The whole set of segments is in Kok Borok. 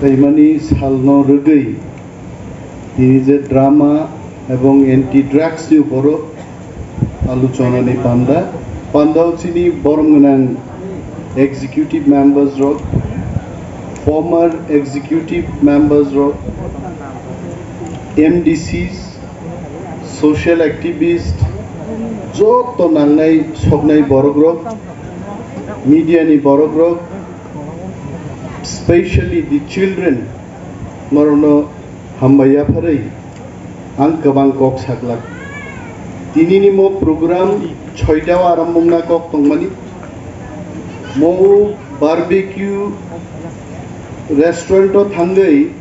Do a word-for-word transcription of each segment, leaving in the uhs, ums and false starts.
Phaimani salno rwgwi tini je drama ebong anti drugs ni borok aluchonani panda, pandao chini borom gwnang executive members rok, former executive members rok, M D Cs, social activist, joto nangnai soknai borok rok, media ni borok rok, specially the children, norokno hambai yapharwi ang kwbang kok saglak. Tinini mo program soita o arambo wngna kok tongmani. Mo barbecue restaurant o thangwi,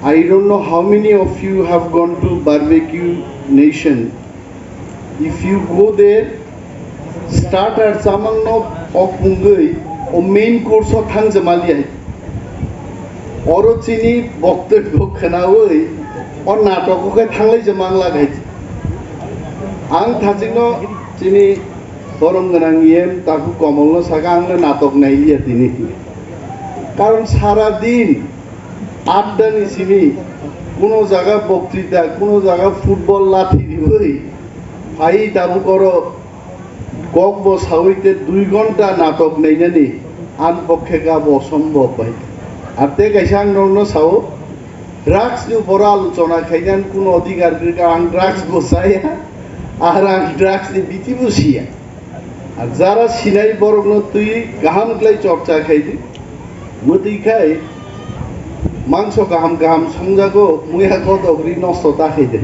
I don't know how many of you have gone to Barbecue Nation. If you go there, starter chamangno okpungwi o main course o thangjamaliya. Oro chini boktwibw khwnawi o natok o khe thanglai jamang lagai. Ang thachikno chini borom gwnang E M Taku Komolno saka, "Ang le natok nailiya tini." Karon sara din adda ni simi kuno jaga boktrita, kuno jaga football lathi riwi phai tabuk oro kok bo sawi te dui ghonta natok nainani an pokhe ka bo osombob bai. Ar te kaisa ang nokno sao, drugs ni upor aluchona khainani kuno odhikar kwrwi ka, ang drugs bo chaya, ar ang drugs ni biti bo siya. Ar jara sinai borokno twi kaham khlai chorcha khai di. Mwtwi khai mangso kaham kaham songjago, muya kotok ri nosto ta khai di.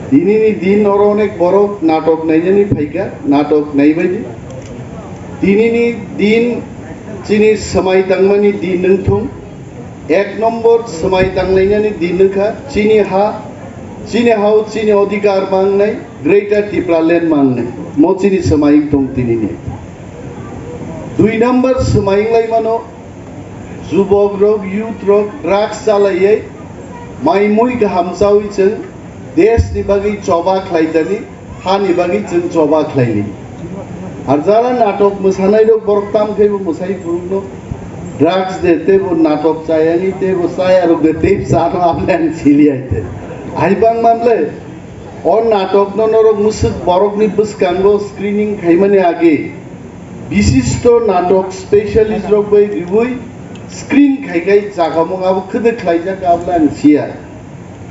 Tinini din oro onek borok natok nainani phaikha, natok naibai di. Tinini din chini swmai tangmani din wngthung. Ek nombor swmai tanglainani din wngkha chini ha, chini hao chini odhikar mangnai, Greater Tipraland mangnai. Mo chini swmai wng tong tinini. Dui number swmai wnglaimano, jubok rok, youth rok drugs chalaiwi, mai mui kaham chawi chwng desh ni bagwi choba khlaitani, hani bagwi chwng choba khlaili. Ar jara natok mwsanai rok borok tam khe bo mwsai phurukno drugs de, tei bo natok chayani, tei bo chaya rok de, tei chano amle ang sili ai te. Ai bang manle o natok no norok mwswk borok ni bwskango screening khaimani age bishisto natok specialist rok bai riwi screen khai khai chakamung abo khwdwk khlaijak abole ang siya.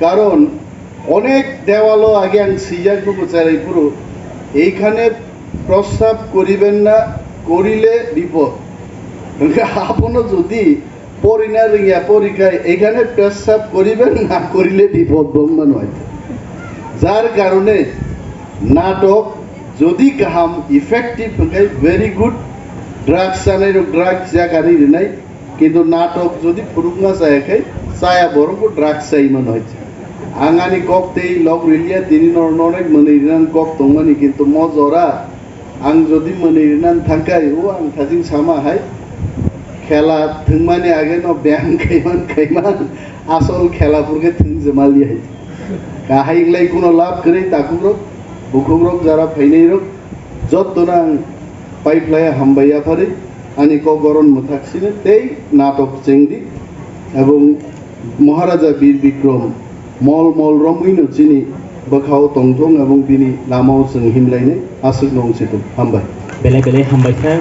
Karon onek dewalo age ang swijak nugo cherai phuru, "Eikhane prosrab koriben na, korile bipod." Hwnkhe abono jodi porina rwngya porikhai, "Eikhane prosrab koriben na, korile bipod" bo wngmano. Jar karone natok jodi kaham effective hwnkhe very good, drugs chanai rok drugs yakarwi rwnai, kintu natok jodi phurukna chaya khe, chaya borok bo drugs chai mano hai. Ang ani kok tei log riliya, tini nor norek mwnwi rinan kok tongmani, kintu mo jora ang jodi mwnwi rinan thangkhai, o ang thajing sama hai, khela thwngmani age no beyam khaiman khaiman asol khela phurkhe thwng jemali hai. Kahai inglai kuno lab kwrwi takhuk rok, bukhuk rok, jara phainai rok, jotto no ang paiphlaiya hambai yapharwi ani kok goron mwthak sini tei natok chengdi, ebong Maharaja Bir Bikrom mol mol romwino chini bwkhao tongthung ebong bini lamao chwng himlainai aswk nung situng. Hambai. Belai belai hambai sir.